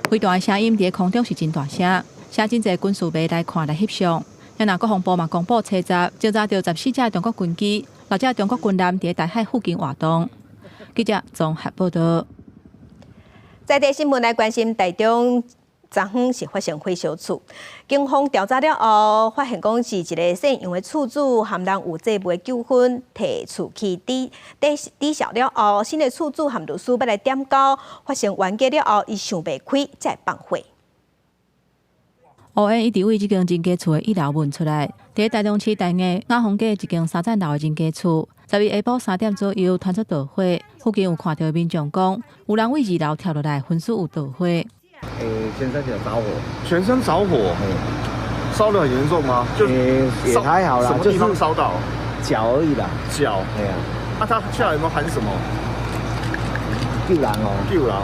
Speaker 16: 飛彈的聲音佇空中是真大聲，寫真濟軍事迷來看來翕相。若國防部嘛公布，初十偵查著14隻中國軍機、6隻中國軍艦佇台海附近活動。記者綜合報道。
Speaker 1: 在地新聞來關心台中。昨昏是發生火燒厝，警方調查了後，發現講是一个姓楊的厝主和人有債務糾紛，提厝去抵抵抵銷了後，新的厝主和律師欲來點交，發生冤家了後，伊想袂開，才會放火。
Speaker 16: 烏煙一直對這間人家厝的一樓聞出來，佇台中市大雅雅芳街一間三層樓的人家厝，11下晡3點左右傳出著火，附近有看著民眾講，有人對二樓跳落來，昏死有著火。
Speaker 28: 全身有著火，
Speaker 13: 全身著火，燒得很嚴重嗎？就
Speaker 28: 也還好啦，
Speaker 13: 什麼地方燒到？
Speaker 28: 腳而已啦。
Speaker 13: 腳。對啊。那他下來有沒有喊什麼？
Speaker 28: 救人哦，
Speaker 13: 救人。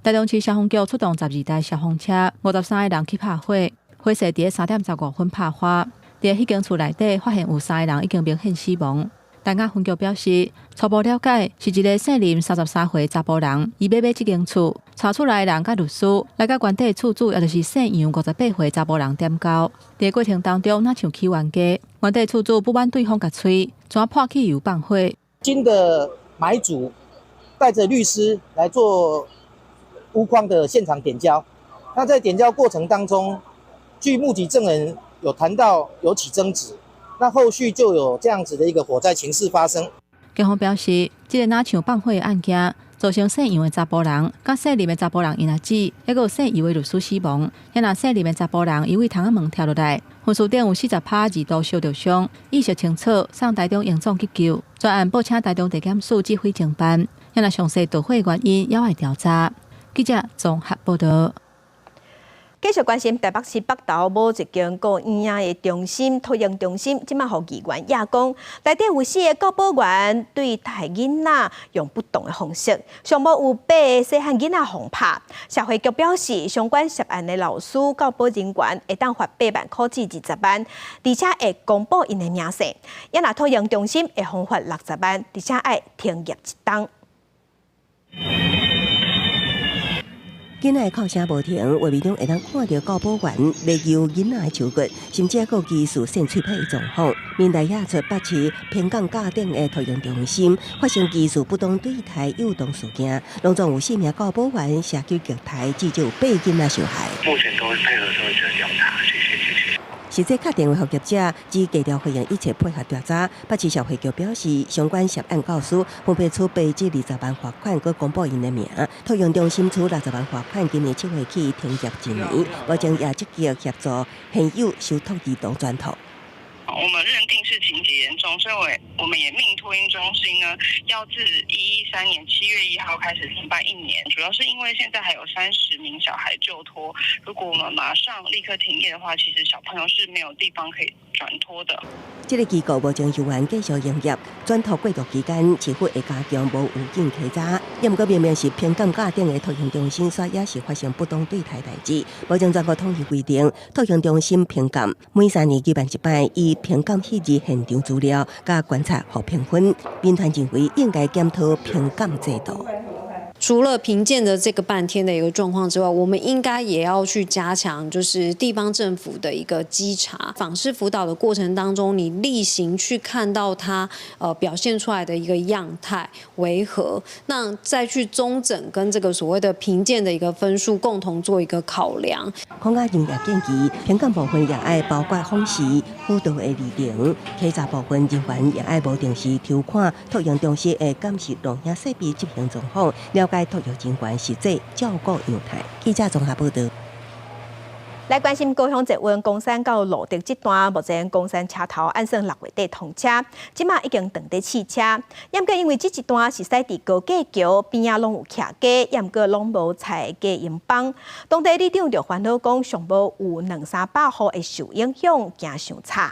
Speaker 16: 台中市消防局出動12台消防車，53個人去拍火，火勢佇3點15分拍發。佇彼間厝內底發現有3個人已經明顯死亡。大雅分局表示，初步了解是一个姓林33歲查埔人，伊欲買這間厝，𤆬厝內的人佮律師來佮原底厝主，也就是姓楊58歲查埔人點交。佇過程當中，若像起冤家，原底厝主不滿對方共催，怎潑汽油放火。
Speaker 2: 新的買主帶著律師來做屋況的現場點交。那在點交過程當中，據目擊證人有談到有起爭執。那後續就有這樣子的一個火災情勢發生。
Speaker 16: 警方表示，這个若像放火的案件，造成姓楊的查埔人、佮姓林的查埔人𪜶阿姊，抑閣有姓游的律師死亡。遐若姓林的查埔人，伊對窗仔門跳落來，昏屍頂有40%2度燒著傷，意識清楚，送台中榮總急救。專案報請台中地檢署指揮偵辦。遐若詳細導火原因，猶愛調查。記者綜合報導。
Speaker 1: 繼續關心台北市北投某一間孤兒的中心托嬰中心，這馬予議員罷工，內底有四個教保員對待囡仔用不當的方式，上無有八个細漢囡仔予拍。社會局表示，相關涉案的老師、教保人員會當罰8萬箍至20萬，而且會公布𪜶的名姓。抑若托嬰中心會予罰60萬，而且愛停業一冬。
Speaker 23: 囡仔的哭聲無停，畫面中會當看著教保員欲揪囡仔的手骨，甚至閣有疑似搧喙䫌的狀況。民代惹出北市平港甲頂的托嬰中心發生疑似不當對待誘童事件，攏總有四名教保員攜手虐待，至少有八囡仔受害。
Speaker 3: 目前都會配合社會局調查，謝謝謝謝。
Speaker 23: 實際敲電話予業者，只低調回應一切配合調查。北市社會局表示，相關涉案教師分別處8至20萬罰款，閣公布𪜶的名。托嬰中心處60萬罰款，今年7月起停業一年。目前也積極協助現有受託兒童轉托。
Speaker 4: 我們認定是情節嚴重，所以我們也命托嬰中心呢，要自113年7月1號開始停辦一年。主要是因為現在還有30名小孩就托，如果我們馬上立刻停業的話，其實小朋友是沒有地方可以轉托的。
Speaker 23: 這个機構目前猶原繼續營業，轉托過渡期間，市府會加強無預警稽查。也毋過明明是平港甲頂的托嬰中心，煞也是發生不當對待代誌。目前全國統一規定，托嬰中心評鑑每3年舉辦一擺，以評鑑彼日現場資料佮觀察予評分。民團認為應該檢討評鑑制度。
Speaker 5: 除了評鑑的這個半天的一個狀況之外，我們應該也要去加強，就是地方政府的一個稽查、訪視輔導的過程當中，你例行去看到他表現出來的一個樣態為何，那再去綜整跟這個所謂的評鑑的一個分數共同做一個考量。
Speaker 23: 孔雅瑩也建議，評鑑部分也愛包括訪視輔導的歷程，稽查部分人員也愛無定時抽看托嬰中心的監視錄影設備執行狀況，了解托育人員實際照顧樣態。記者綜合報導。
Speaker 1: 來關心高雄捷運岡山到蘆竹這段，目前岡山車頭按算6月底通車，這馬已經斷佇試車。毋過因為這一段是駛佇高架橋邊仔，攏有徛街，毋過攏無拆隔音枋。當地里長就煩惱講，上無有兩三百戶會受影響，驚傷吵。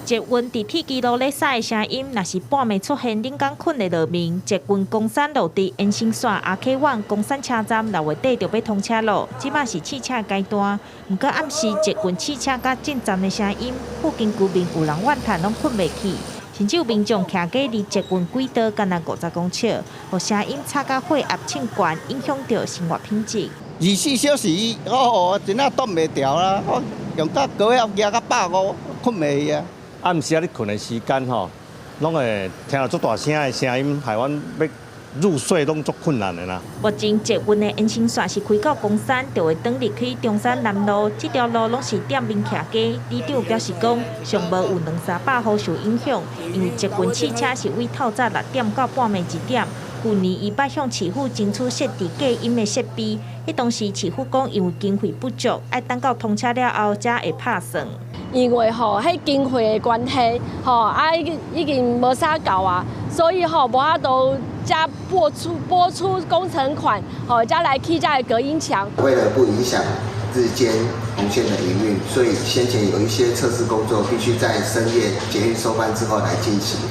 Speaker 6: 捷運佇鐵支路咧駛的聲音，若是半暝出現，恁敢睏會落眠？捷運岡山蘆竹延伸線阿溪灣岡山車站6月底就欲通車咯，這馬是試車階段。毋過暗時捷運試車佮進站的聲音，附近居民有人怨嘆攏睏袂去，甚至有民眾徛街離捷運軌道干焦50公尺，予聲音吵甲血壓衝懸，影響著生活品質。
Speaker 7: 24小時，哦，真正擋袂牢啦！我用甲高壓壓甲150，睏袂去啊。
Speaker 9: 暗時仔咧睏的時間吼，攏會聽著足大聲的聲音，害阮欲入睡攏足困難的啦。
Speaker 6: 目前捷運的延伸線是開到岡山，就會轉入去中山南路，這條路攏是店面徛街。里長表示講，上無有兩三百戶受影響，因為捷運試車是對透早6點到半暝1點。舊年伊捌向市府爭取設置隔音的設備，彼當時市府講因為經費不足，愛等到通車了後才會拍算。
Speaker 10: 因為吼，彼經費的關係，吼啊已經無啥夠啊，所以吼無法度才撥出工程款，吼才來起這个隔音牆。
Speaker 29: 為了不影響日間紅線的營運，所以先前有一些測試工作必須在深夜捷運收班之後來進行。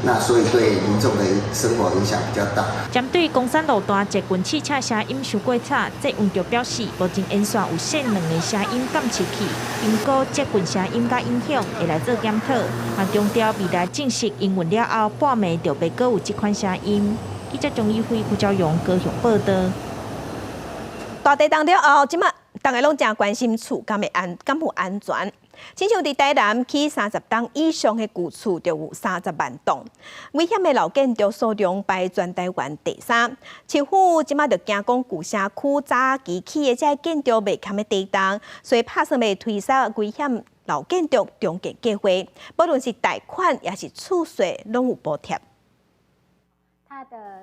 Speaker 29: 那所以對民眾的生活影響比較大。
Speaker 6: 針對岡山路段捷運汽車聲音傷過吵，捷運局表示，目前沿線有設兩个聲音監測器，評估捷運聲音佮影響，會來做檢討。嘛強調未來正式營運了後，半暝就袂閣有這款聲音。記者鍾一輝、胡昭勇高雄報導。
Speaker 1: 大地動了後，這馬逐家攏誠關心厝敢會安，敢有安全。親像佇台南起30棟以上的舊厝，就有30萬棟。危險的老建築數量排全台灣第三。市府這馬就驚講舊城區早期起的這个建築袂堪得地動，所以拍算欲推捒危險老建築重建計劃，無論是貸款抑是厝稅，攏有補貼。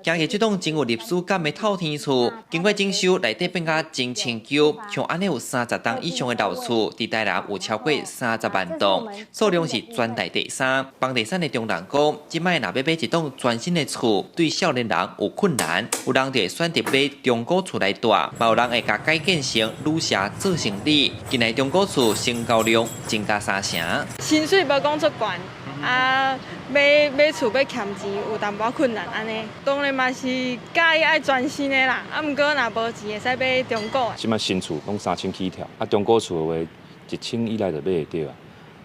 Speaker 8: 行入這棟真有歷史感的透天厝，經過整修，內底變甲真清舊。像按呢有30棟以上的老厝，佇台南有超過30萬棟，數量是全台第三。房地產的中人講，這擺若欲買一棟全新的厝，對少年人有困難，有人就會選擇買中古厝來蹛，嘛有人會共改建成旅社做生意。近來中古厝成交量增加三成。
Speaker 11: 薪水無講足懸。啊，買買厝欲欠錢有淡薄困難按呢，當然嘛是佮意愛全新的啦。啊，毋過若無錢會使買中古的。
Speaker 12: 這擺新厝攏3000起跳，啊中古厝的話1000以內就買會著啊。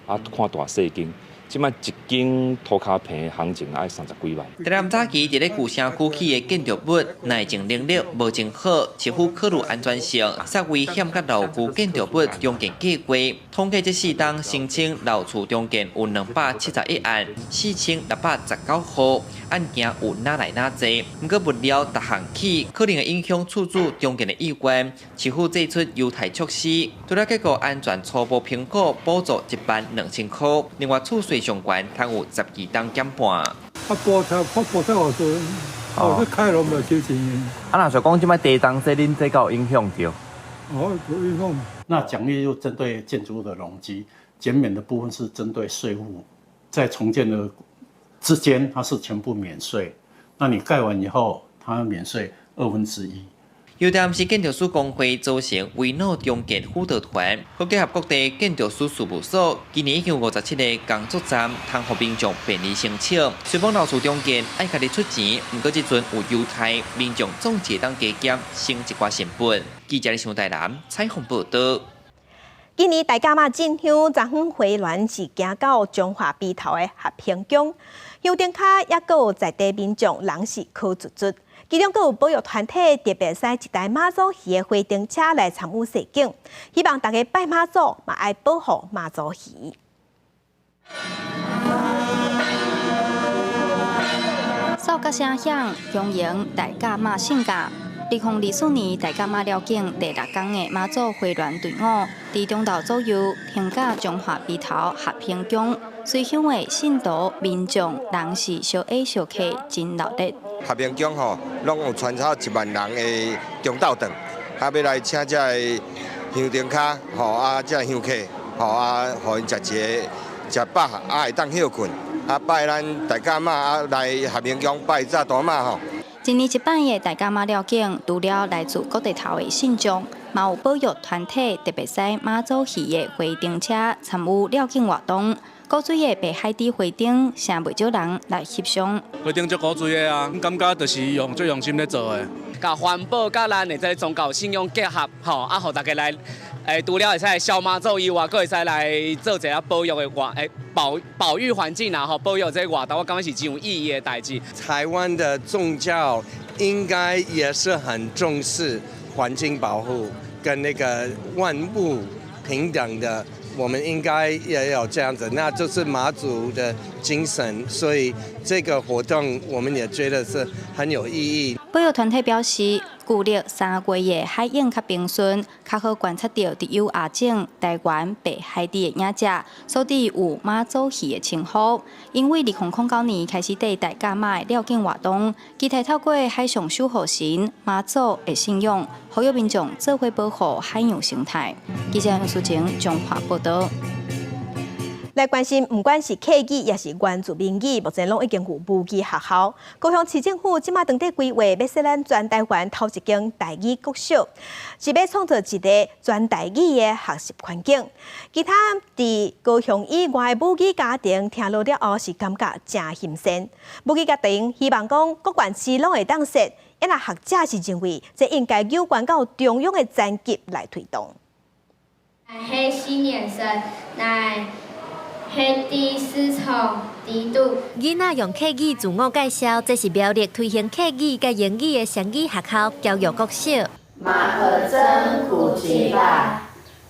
Speaker 12: 啊，看大細間，這擺一間塗跤坪行情愛30幾萬。
Speaker 8: 台南早期佇咧舊城區起的建築物，耐震能力無真好，市府考慮安全性，設危險佮老舊建築物重建計劃。統計這四冬申請老厝重建有271案，4619戶，案件有哪來哪濟。毋過物料逐項起，可能會影響厝主重建的意願。市府祭出優待措施，除了結構安全初步評估補助1萬2000箍，另外厝稅上懸，通有12冬減半。
Speaker 21: 啊，補貼，補貼偌濟，哦，你開攏無收錢。
Speaker 14: 啊，若是講這擺地動這恁這敢有影響著？
Speaker 21: 哦，有影響。
Speaker 15: 那獎勵就針對建築物的容積，減免的部分是針對稅負，在重建的之間，它是全部免稅。那你蓋完以後，它免稅1/2。
Speaker 8: 油田是建築師公會組成危老重建輔導團，閣結合各地建築師事務所，今年已經有57个工作站，通予民眾便利申請。雖講老厝重建愛家己出錢，毋過這陣有優待，民眾總是會當加減省一寡成本。記者李尚台南採訪報導。
Speaker 1: 今年大甲媽進香，昨昏花輪是行到彰化埤頭的合興宮，香燈跤猶閣有在地民眾人是苦卒卒。其中閣有保育團體特別駛一台媽祖魚的回程車來參與踅景，希望大家拜媽祖嘛愛保護媽祖魚。
Speaker 17: 哨角聲響，恭迎大甲媽聖駕。2024年大甲媽繞境第六工的媽祖回鑾隊伍，佇中晝左右停駕彰化埤頭合興宮，隨香的信徒民眾人是相挨相客，真熱鬧。
Speaker 18: 合興宮吼，攏有穿插1萬人的中晝頓，啊，欲來請這个香燈跤，吼啊，這个香客，吼啊，予𪜶食一个食飽，啊，會當歇睏，啊，拜咱大甲媽啊，來合興宮拜早大媽吼。
Speaker 17: 一年一擺的大甲媽繞境，除了來自各地頭的信眾，嘛有保育團體特別駛媽祖魚的回程車參與繞境活動。古錐的白海底花燈，誠袂少人來翕相。
Speaker 19: 花燈足古錐的啊，感覺就是用足用心咧做的。
Speaker 20: 佮環保佮咱的這个宗教信仰結合，吼啊，予大家來，除了會使笑媽祖以外，閣會使來做一下保育的活，保保育環境啊，吼，保育這个活動，我感覺是真有意義的代誌。
Speaker 30: 台灣的宗教應該也是很重視環境保護跟那個萬物平等的。我們應該也有這樣子，那就是媽祖的精神，所以這個活動我們也覺得是很有意義。
Speaker 17: 保育團體表示，舊曆3月的海湧較平順，較好觀察著特有亞種台灣白海鯛的影隻，所以有媽祖魚的稱呼。因為2009年開始綴大甲媽的繞境活動，期待透過海上守護神媽祖的信仰，呼籲民眾做伙保護海洋生態。記者楊淑晴彰化報導。
Speaker 1: 來關心，毋管是客語抑是原住民語，目前攏已經有母語學校。高雄市政府這馬當地規劃，欲設咱全台灣頭一間台語國小，是欲創造一个全台語的學習環境。其他佇高雄以外的母語家庭聽落了後，是感覺誠欣羨。母語家庭希望講各縣市攏會當設，抑若學者是認為，這應該有關到中央的層級來推動。
Speaker 2: 黑西年生，乃黑低斯從低度。
Speaker 3: 囡仔用客語自我介紹，這是苗栗推行客語佮英語的雙語學校教育國小。
Speaker 13: 馬可真古吉巴，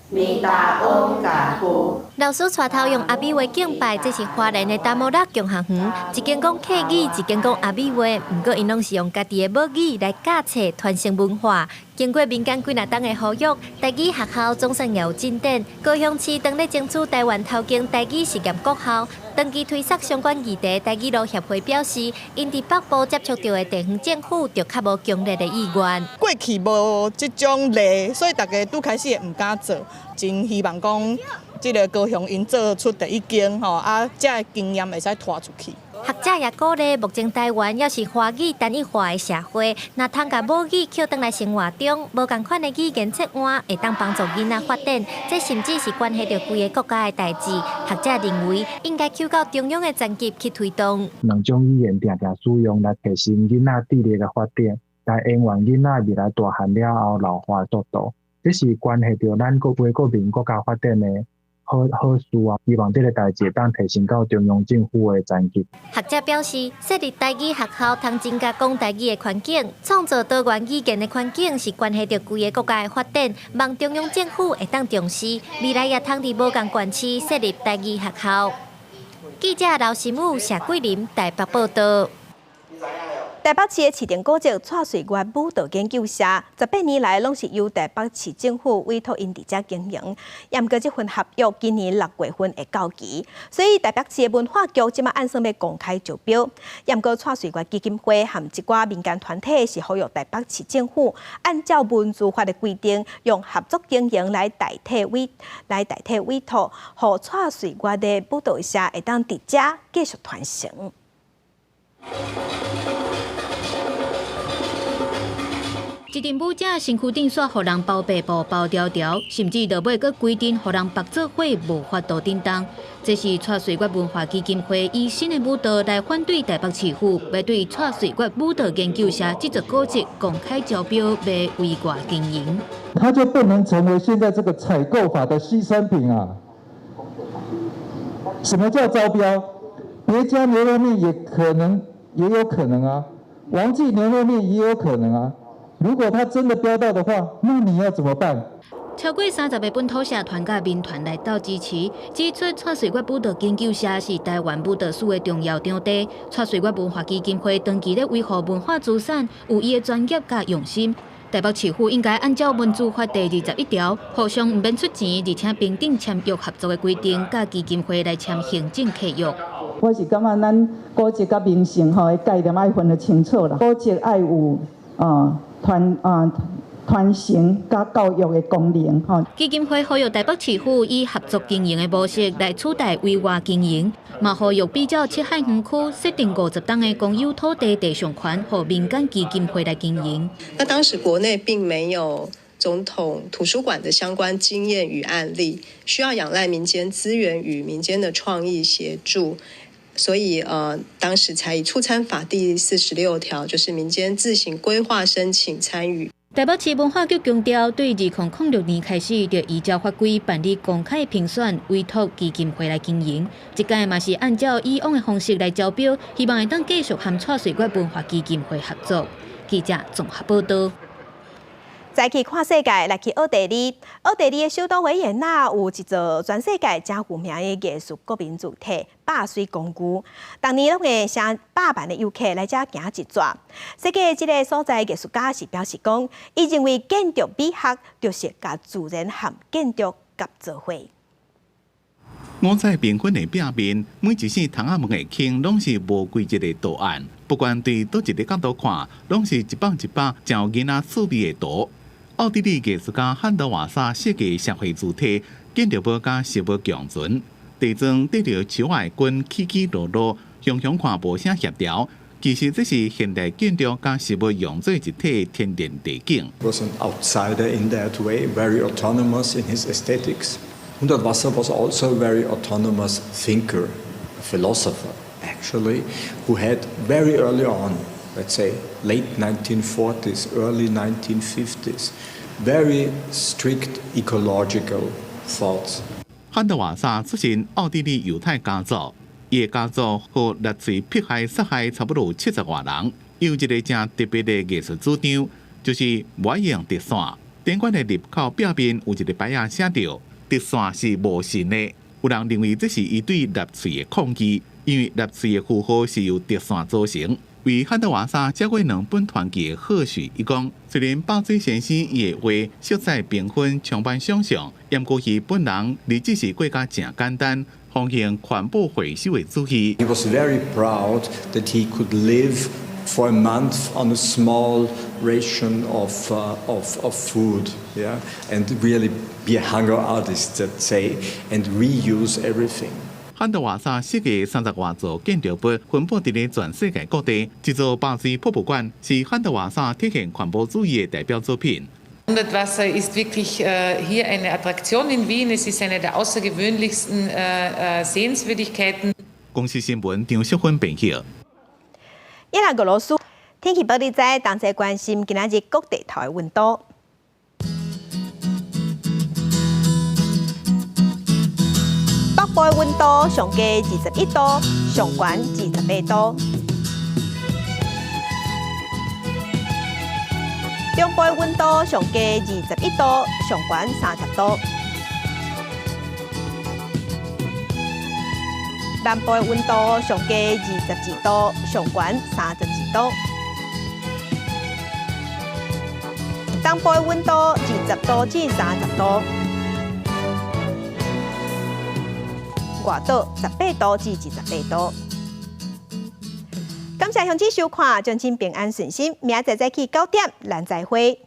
Speaker 13: 米達翁嘎呼。
Speaker 3: 老師帶頭用阿美話敬拜，這是花蓮的達摩拉共學園，一間講客語，一間講阿美話，毋過𪜶攏是用家己的母語來教冊傳承文化。經過民間幾若冬的呼籲，台語學校總算也有進展。高雄市當咧爭取台灣頭間台語實驗國校，長期推捒相關議題，台語路協會表示，𪜶佇北部接觸著的地方政府，就較無強烈的意願。
Speaker 16: 過去無這種例，所以大家拄開始會毋敢做，真希望講這个高雄𪜶做出第一間吼，啊，這个經驗會使拖出去。
Speaker 3: 學者也鼓勵，目前台灣猶是華語單一化的社會，若通共母語抾轉來生活中，無仝款的語言切換，會當幫助囡仔發展，這甚至是關係著規个國家的代誌。學者認為，應該抾到中央的層級去推動。
Speaker 22: 兩種語言定定使用來提升囡仔智力的發展，來延緩囡仔未來大漢了後老化速度，這是關係著咱國為國民國家發展的好好事啊！希望這个代誌會當提升到中央政府的層級。
Speaker 3: 學者表示，設立台語學校，通增加講台語的環境，創造多元語言的環境，是關係著規个國家的發展。望中央政府會當重視，未來也通佇無仝縣市設立台語學校。記者劉新武、謝桂林台北報導。
Speaker 1: 台北市的市定古蹟蔡穗月舞蹈研究社，18年來攏是由台北市政府委託𪜶佇遮經營。毋過這份合約今年6月份會到期，所以台北市的文化局這馬按算欲公開招標。毋過蔡穗月基金會和一寡民間團體是呼籲台北市政府按照文資法的規定，用合作經營來代替委託，予蔡穗月的舞蹈社會當佇遮繼續傳承。
Speaker 24: 一陣舞者身軀頂煞予人包白布包牢牢，甚至落尾閣規定予人縛做伙無法度振動。這是蔡穗月文化基金會以新的舞蹈來反對台北市府，欲對蔡穗月舞蹈研究社這座古蹟公開招標，欲委外經營。
Speaker 25: 它就不能成為現在這個採購法的犧牲品啊！什麼叫招標？別家牛肉麵也可能，也有可能啊；王記牛肉麵也有可能啊。如果他真的標到的話，那你要怎麼辦？
Speaker 24: 超過30个本土社團佮民團來鬥支持，指出蔡穗月舞蹈研究社是台灣舞蹈史的重要場地。蔡穗月文化基金會長期咧維護文化資產，有伊的專業佮用心。台北市府應該按照文資法第21條，互相毋免出錢，而且平等簽約合作的規定，佮基金會來簽行政契約。
Speaker 26: 我是感覺咱古蹟佮名勝吼，概念愛分得清楚啦。古蹟愛有傳承佮教育的功能吼。
Speaker 24: 基金會呼籲台北市府以合作經營的模式來取代委外經營，嘛呼籲比照七海園區設定50棟的公有土地地上權，予民間基金會來經營。
Speaker 27: 那當時國內並沒有總統圖書館的相關經驗與案例，需要仰賴民間資源與民間的創意協助。所以，當時才以促參法第46條，就是民間自行規劃申請參與。
Speaker 24: 台北市文化局強調，對2006年開始，就依照法規辦理公開評選，委託基金會來經營。這屆嘛是按照以往的方式來招標，希望會當繼續和蔡穗月文化基金會合作。記者綜合報導。
Speaker 1: 再去看世界，來去奧地利。奧地利的首都維也納有一座全世界誠有名的藝術國民主體百水公寓，逐年攏會成百萬的遊客來遮行一逝。設計這个所在藝術家是表示講，伊認為建築美學就是共自然和建築合做伙。
Speaker 28: 五彩繽紛的壁面，每一扇窗仔門的框攏是無規則的圖案，不管對佗一个角度看，攏是一百一百誠有囡仔趣味的圖。奧地利藝術家漢德瓦薩設計社會主體，建築物佮食物共存。地磚缀著樹仔的根起起落落，雄雄看無啥協調。其實這是現代建築佮植物融做一體的天然地景。
Speaker 4: Was an outsider in that way, very autonomous in his aesthetics. Hundertwasser was also a very autonomous thinker, a philosopher, actually, who had very early on, let's say late 1940s, early 1950s, very strict ecological thoughts.
Speaker 28: 漢德瓦薩出身奧地利猶太家族，伊的家族予納粹迫害殺害差不多70外人。有一个誠特別的藝術主張，就是無愛用直線。展館的入口壁面有一个牌仔寫著：直線是無神的。有人認為這是伊對納粹的抗議，因為納粹的符號是由直線組成。為漢德瓦薩寫過兩本傳記的賀許，伊講，雖然百水先生伊的畫色彩繽紛，充滿想象，毋過伊本人日子是過甲誠簡單，奉行環保回收的主義。
Speaker 4: He was very proud that he could live for a month on a small ration of food, yeah, and really be a hunger artist, let's say, and reuse everything.
Speaker 28: 漢德瓦薩設計30外座建築物，分布佇咧全世界各地。這座百水博物館是漢德瓦薩體現環保主義的代表作品。
Speaker 5: Hundertwasser ist wirklich hier eine Attraktion in Wien. Es ist eine der außergewöhnlichsten Sehenswürdigkeiten.
Speaker 28: 公視新聞張淑芬編譯。
Speaker 1: 一來俄羅斯天氣報你知，同齊關心今仔日各地頭的溫度。北部的溫度上低21度，上懸28度。中部的溫度上低21度，上懸30度。南部的溫度上低22度，上懸32度。東部的溫度20度至30度。外島18度至28度。感謝鄉親收看，祝恁平安順心。明仔載早起9點，咱再會。